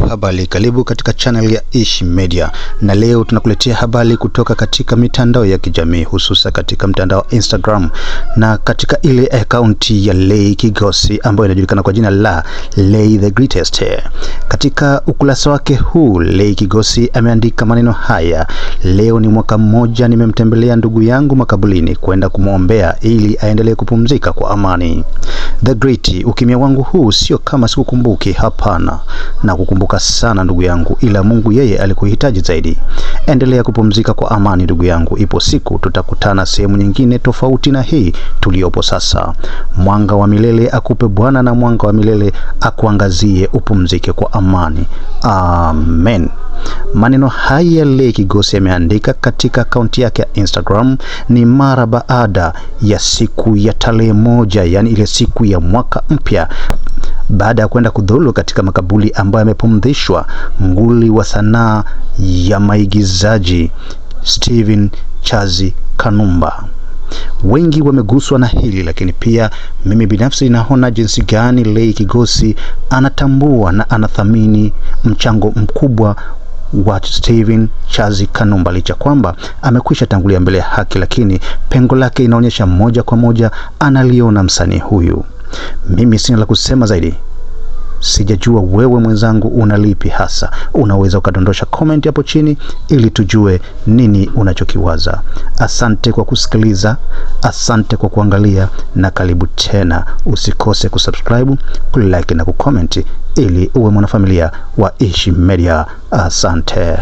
Habari, karibu katika channel ya Ishi Media, na leo tunakuletea habari kutoka katika mitandao ya kijamii, hususa katika mtandao wa Instagram na katika ile akaunti ya Lay Kigosi ambayo inajulikana kwa jina la Lay the Greatest. Katika ukurasa wake huu, Lay Kigosi ameandika maneno haya: leo ni mwaka mmoja nimemtembelea ndugu yangu makaburini kwenda kumwombea ili aendelee kupumzika kwa amani. The Great, ukimya wangu huu sio kama sikukumbuki, hapana, na kukumbuka sana ndugu yangu, ila Mungu yeye alikuhitaji zaidi. Endelea kupumzika kwa amani ndugu yangu, ipo siku tutakutana sehemu nyingine tofauti na hii tuliyopo sasa. Mwanga wa milele akupe Bwana, na mwanga wa milele akuangazie, upumzike kwa amani. Amen. Maneno haya Lay Kigosi ameandika katika akaunti yake ya Instagram ni mara baada ya siku ya tarehe 1, yani ile siku ya mwaka mpya, baada ya kwenda kudhuru katika makaburi ambayo yamepumzishwa nguli wa sanaa ya maigizaji Steven Chazi Kanumba. Wengi wameguswa na hili, lakini pia mimi binafsi naona jinsi gani Lay Kigosi anatambua na anathamini mchango mkubwa wa Steven Chazi Kanumba, licha kwamba amekwisha tangulia mbele ya haki, lakini pengo lake inaonyesha moja kwa moja analiona msanii huyu. Mimi sina la kusema zaidi. Sijajua wewe mwenzangu unalipi hasa. Unaweza ukadondosha comment hapo chini ili tujue nini unachokiwaza. Asante kwa kusikiliza, asante kwa kuangalia na karibu tena. Usikose kusubscribe, kulike na kucomment ili uwe mwanafamilia wa Ishi Media. Asante.